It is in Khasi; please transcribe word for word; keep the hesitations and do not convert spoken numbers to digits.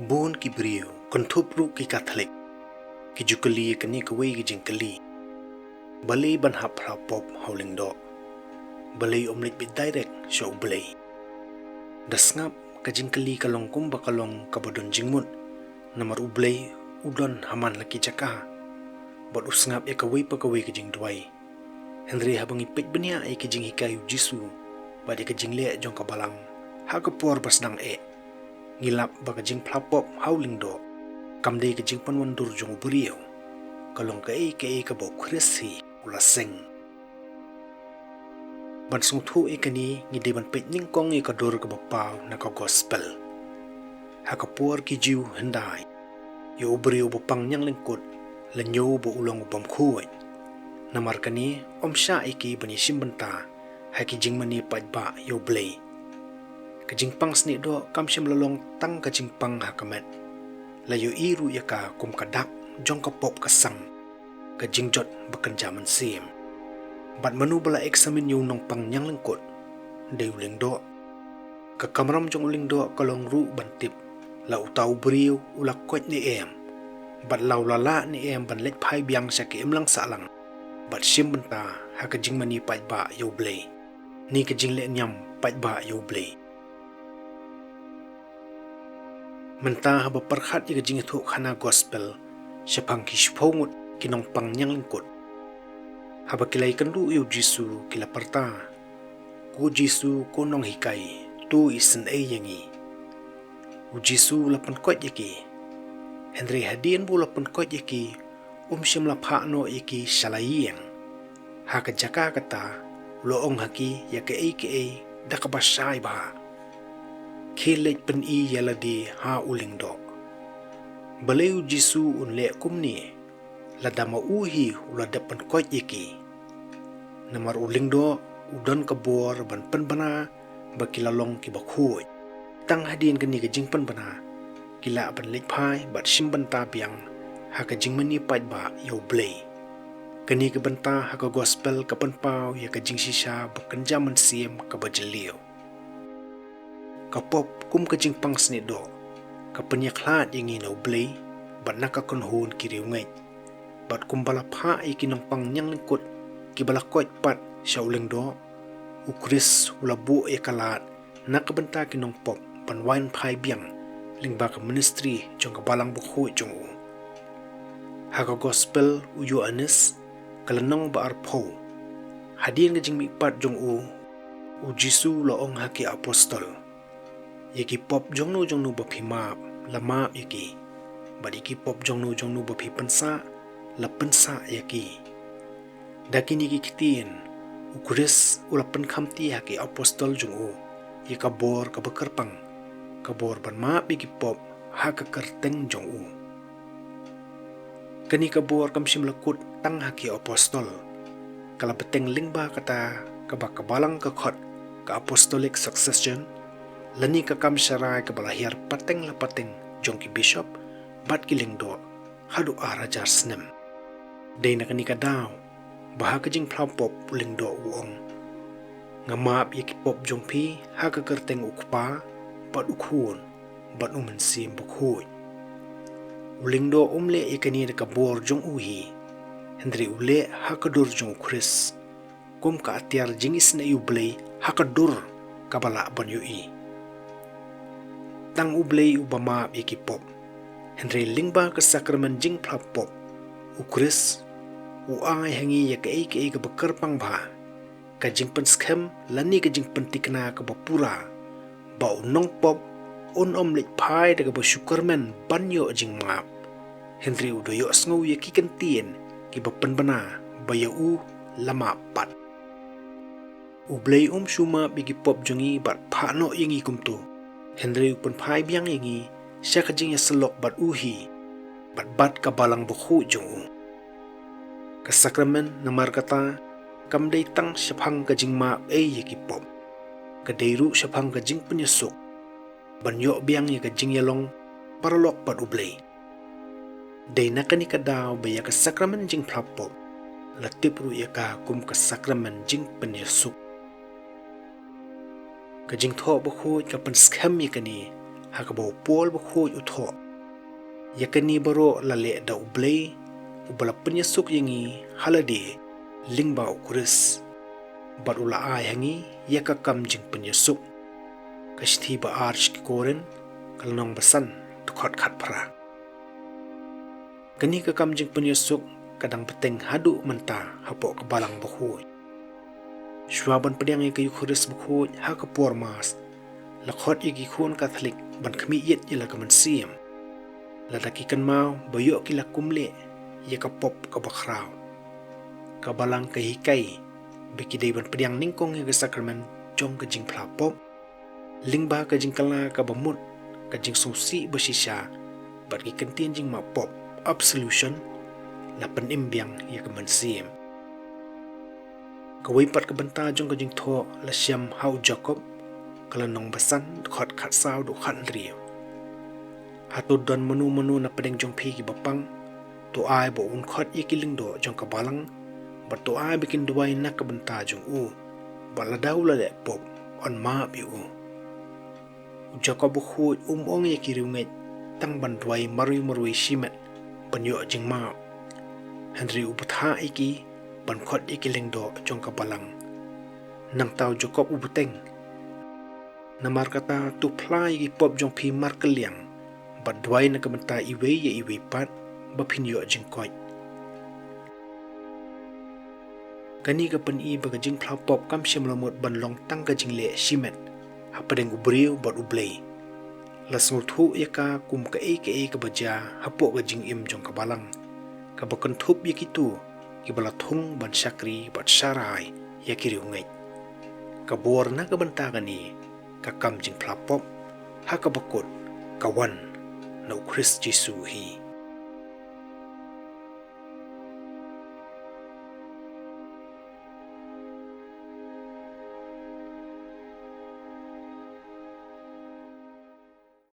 Bun ki briew, kynthup ruh ki Katholik, ki ju kylli ïa kane kawei ka jingkylli: balei ban hap phla pop ha u lyngdoh? Balei ym leit beit direct sha U Blei? Da sngap, ka jingkylli ka long kumba ka long kaba don jingmut, namar U Blei u don ha man la ki jaka, bad u sngap ïa kawei pa kawei ka jingduwai. Hynrei haba ngi peit bniah ïa ki jinghikai U Jisu bad ïa ka jingleh jong ka Balang ha ka por ba sdang eh, ngi lap ba ka jingphla pop ha u lyngdoh kam dei ka jingpynwandur jong u briew, ka long kaei kaei kaba u Khrist hi u la seng. Ban sngewthuh ïa kane, ngi dei ban peit nyngkong ïa ka dur kaba paw na ka Gospel. Ha ka por ki Jiw hyndai, ïa u briew ba pang ñianglyngkut la ñiew ba u long u bym khuid. Namar kane, ym shah ïa ki ban ïashim bynta ha ki jingmane paidbah ïa U Blei. Ka jingpang snieh doh kam shym la long tang ka jingpang ha ka met, la ïohi ruh ïa ka kum ka dak jong ka pop ka sang, ka jingjot ba kynja mynsiem. Bad mano ba la eksamin ïa u nongpang ñianglyngkut? Dei u lyngdoh. Ka kamram jong u lyngdoh ka long ruh ban tip la uta u briew u la koit ne em, bad la u la lah ne em ban leit phai biang sha ki imlang sahlang bad shim bynta ha ka jingmane paidbah ïa U Blei, ne ka jingleh niam paidbah ïa U Blei. Mynta haba pyrkhat ïa ka jingïathuhkhana Gospel shaphang ki shiphew ngut ki nongpang ñianglyngkut, haba ki la ïakynduh ïa U Jisu, ki la pyrta: "Ko Jisu, ko Nonghikai, to isynei ïa ngi." U Jisu u la pynkoit ïa ki. Hynrei hadien ba u la pynkoit ïa ki, um shym la phah noh ïa ki sha la ïing. Ha ka jaka kata, u la ong ha ki ïa kaei kaei da kaba shai bha: "Khie leit pyni ïa lade ha u lyngdoh." Balei U Jisu un leh kumne, lada ma u hi u la dep pynkoit ïa ki? Namar u lyngdoh u don ka bor ban pynbna ba ki la long kiba khuid. Tang hadien kane ka jingpynbna, ki lah ban leit phai bad shim bynta biang ha ka jingmane paidbah ïa U Blei. Kane ka bynta ha ka Gospel ka pynpaw ïa ka jingshisha ba kynja mynsiem kaba jylliew. Ka pop kum ka jingpang snieh doh, ka pynïakhlad ïa ngi na U Blei bad na ka kynhun ki riewngeit. Bad kumba la phah ïa ki nongpang ñianglyngkut kiba la koit pat sha u lyngdoh, U Khrist u la buh ïa ka lad na ka bynta ki nongpop ban wan phai biang lyngba ka ministry jong ka Balang Bakhuid jong u. Ha ka Gospel u Ïoannis, ka lynnong ba arphew, hadien ka jingmihpat jong u, U Jisu u la ong ha ki apostol: "Ïa ki pop jongno jongno ba phi map, la map ïa ki. Bad ïa ki pop jongno jongno ba phi pynsah, la pynsah ïa ki." Da kine ki ktien, U Khrist u la pynkhamti ha ki apostol jong u ïa ka bor kaba kyrpang, ka bor ban map ïa ki pop ha ka kyrteng jong u. Kane ka bor kam shym la kut tang ha ki apostol. Ka la bteng lyngba kata kaba ka Balang ka khot ka Apostolic Succession, lane ka kam sharai kaba la hiar pateng la pateng jong ki bishop bad ki lyngdoh haduh ar hajar snem. Dei na kane ka daw ba ha ka jingphla pop u lyngdoh u ong: "Nga map ïa ki pop jong phi ha ka kyrteng U Kpa bad U Khun bad U Mynsiem Bakhuid." U lyngdoh um leh ïa kane da ka bor jong u hi, hynrei u leh ha ka dur jong U Khrist, kum ka atiar jingisynei U Blei ha ka dur kaba lah ban ïohi. Tang U Blei uba map ïa ki pop. Hynrei lyngba ka sakramen jingphla pop, U Khrist u ai ha ngi ïa kaei kaei kaba kyrpang bha, ka jingpynskhem lane ka jingpynthikna kaba pura, ba u nongpop un ym leit phai da kaba shu kyrmen ban ïoh jingmap, hynrei u da ïohsngew ïa ki kyntien kiba pynbna ba ïa u la map pat. U Blei um shu map ïa ki pop jong ngi bad phah noh ïa ngi kumto, hynrei u pynphai biang ïa ngi sha ka jingïasyllok bad u hi bad bad ka Balang Bakhuid jong u. Ka sakramen namar kata kam dei tang shaphang ka jingmap ei ïa ki pop. Ka dei ruh shaphang ka jingpynïasuk, ban ïoh biang ïa ka jingïalong paralok bad U Blei. Dei na kane ka daw ba ïa ka sakramen jingphla pop la tip ruh ïa ka kum ka sakramen jingpynïasuk. Ka Jingthoh Bakhuid ka pynskhem ïa kane ha kaba u Paul bakhuid u thoh: Ïa kane baroh la leh da U Blei, uba la pynïasuk ïa ngi ha lade lyngba U Khrist, bad u la ai ha ngi ïa ka kam jingpynïasuk. Ka shithi ba ar sha ki Korinth, ka lynnong ba san, dkhot khatphra. Kane ka kam jingpynïasuk ka dang bteng haduh mynta hapoh ka Balang bakhuid. Shuwa ban pdiang ïa ka Eukharist bakhuid ha ka por Mass, la khot ïa ki khun Katholik ban khmih ïit ïa la ka mynsiem, lada ki kynmaw ba ïoh ki la kumleh ïa ka pop kaba khraw. Ka Balang ka hikai ba ki dei ban pdiang nyngkong ïa ka sakramen jong ka jingphla pop, lyngba ka jingkylla kaba mut, ka jingsngewsih bashisha, bad ki kyntien jingmap pop, absolution, la pynim biang ïa ka mynsiem. Kawei pat ka bynta jong ka jingthoh la shem ha u Jakob, ka lynnong ba san, dkhot khatsaw haduh khathynriew. Hato don mano mano na pdeng jong phi kiba pang? To ai ba un khot ïa ki lyngdoh jong ka Balang, bad to ai ba kin duwai na ka bynta jong u, bad lada u la leh pop, yn map ïa u. U Jakob bakhuid um ong ïa ki riewngeit tang ban duwai marwei marwei shimet ban ïoh jingmap, hynrei u bthah ïa ki ban khot ïa ki lyngdoh jong ka Balang. Nangta u Jakob u bteng: Namar kata, to phla ïa ki pop jong phi markylliang, bad duwai na ka bynta iwei ïa iwei pat, ba phin ïoh jingkoit. Kane ka pyni ba ka jingphla pop kam shym la mut ban long tang ka jingleh shimet hapdeng u briew bad U Blei. La sngewthuh ïa ka kum kaei kaei kaba jia hapoh ka jingim jong ka Balang, kaba kynthup ïa kito kiba la thung ban shakri bad sharai ïa ki riewngeit. Ka bor na ka bynta kane ka kam jingphla pop, ha kaba kut ka wan na U Khrist Jisu hi.